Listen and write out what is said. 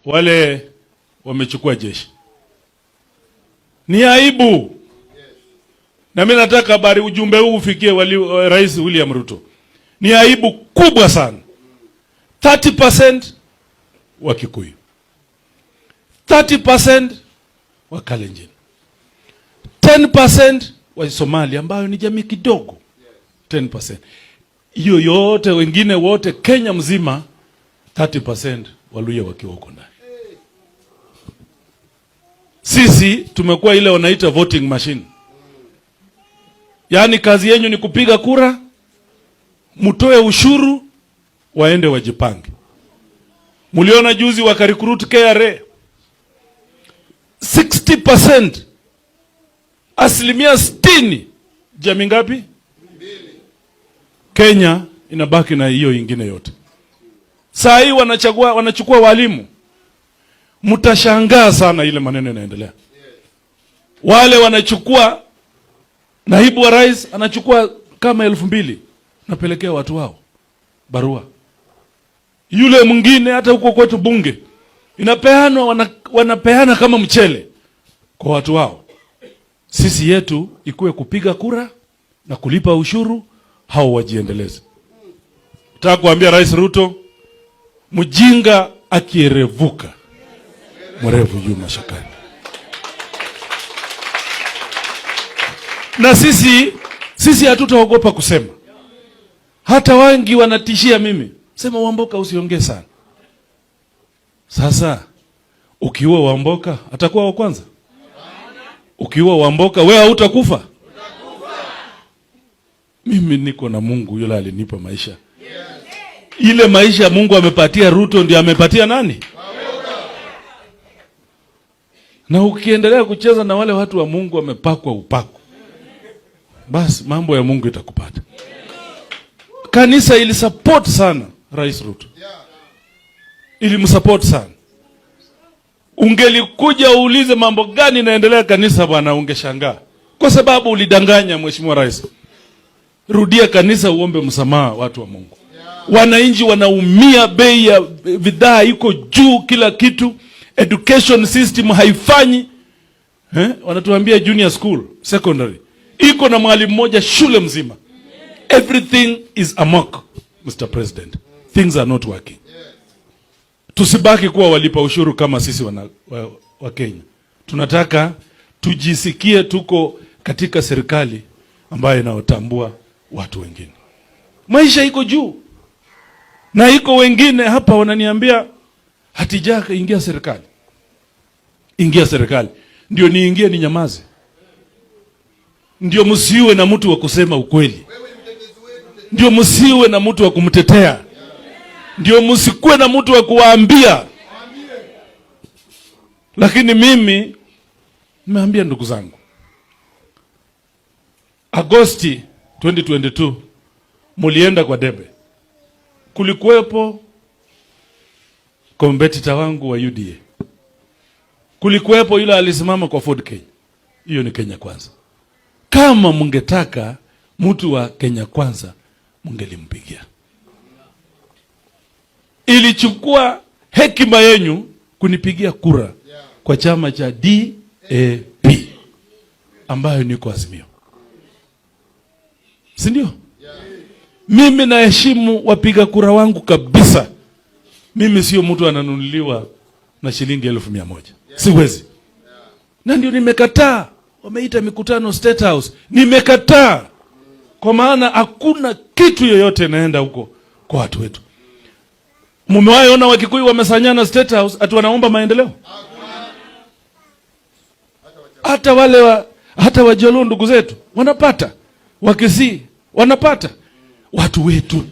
Wale wamechukua jeshi. Ni aibu. Na mimi nataka habari, ujumbe huu ufikie Rais William Ruto. Ni aibu kubwa sana. 30% wa Kikuyu, 30% wa Kalenjin, 10% wa Somali ambayo ni jamii kidogo, 10%. Hiyo yote, wengine wote Kenya mzima 30% Waluhya wakiwa huko ndani. Sisi tumekuwa ile wanaita voting machine. Yaani kazi yenyu ni kupiga kura, mtoe ushuru, waende wajipange. Muliona juzi wakarecruit KRA 60%, 60%, jamii ngapi? Kenya inabaki na hiyo ingine yote. Saa hii wanachukua walimu. Mtashangaa sana ile maneno inaendelea. Wale wanachukua, naibu wa rais anachukua kama 2000 napelekea watu wao barua. Yule mwingine hata huko kwetu bunge inapeanwa, wanapeana kama mchele kwa watu wao. Sisi yetu ikuwe kupiga kura na kulipa ushuru, hao wajiendeleze. Nataka kuambia Rais Ruto, mjinga akierevuka, mwerevu yu mashakani. Na sisi hatutaogopa kusema. Hata wengi wanatishia mimi, sema Wamboka usiongee sana. Sasa ukiua Wamboka atakuwa wa kwanza? Ukiua Wamboka wewe hautakufa? Mimi niko na Mungu yule alinipa maisha. Ile maisha Mungu amepatia Ruto ndio amepatia nani? Na ukiendelea kucheza na wale watu wa Mungu wamepakwa upako, basi mambo ya Mungu itakupata. Kanisa ilisupport sana Rais Ruto, ilimsupport sana. Ungelikuja uulize mambo gani inaendelea kanisa bwana, ungeshangaa. Kwa sababu ulidanganya Mheshimiwa Rais. Rudia kanisa uombe msamaha watu wa Mungu. Wananchi wanaumia, bei ya bidhaa iko juu, kila kitu. Education system haifanyi. Wanatuambia junior school, secondary iko na mwalimu mmoja shule mzima. Everything is amok, Mr. President. Things are not working. Tusibaki kuwa walipa ushuru kama sisi wa Kenya. Tunataka tujisikie tuko katika serikali ambayo inaotambua watu wengine. Maisha iko juu. Na iko wengine hapa wananiambia hatijaka ingia serikali. Ingia serikali. Ndio niingie ninyamaze. Ndio msiwe na mtu wa kusema ukweli. Ndio msiwe na mtu wa kumtetea. Ndio msikuwe na mtu wa kuwaambia. Lakini mimi nimeambia ndugu zangu, Agosti 2022 mulienda kwa debe. Kulikuwepo competitor wangu wa UDA. Kulikuwepo yule alisimama kwa Ford Kenya. Hiyo ni Kenya Kwanza. Kama mungetaka mtu wa Kenya Kwanza mungelimpigia. Ilichukua hekima yenyu kunipigia kura kwa chama cha DAP ambayo niko Azimio. Si ndio? Mimi naheshimu wapiga kura wangu kabisa. Mimi sio mtu ananunuliwa na shilingi 1,100. Siwezi. Na ndio nimekataa. Wameita mikutano State House. Nimekataa. Kwa maana hakuna kitu yoyote inaenda huko kwa watu wetu. Mumewahi ona Wakikuyu wamesanyana State House ati wanaomba maendeleo? Hata wale wa, hata Wajaluo ndugu zetu wanapata, Wakisii wanapata, watu wetu.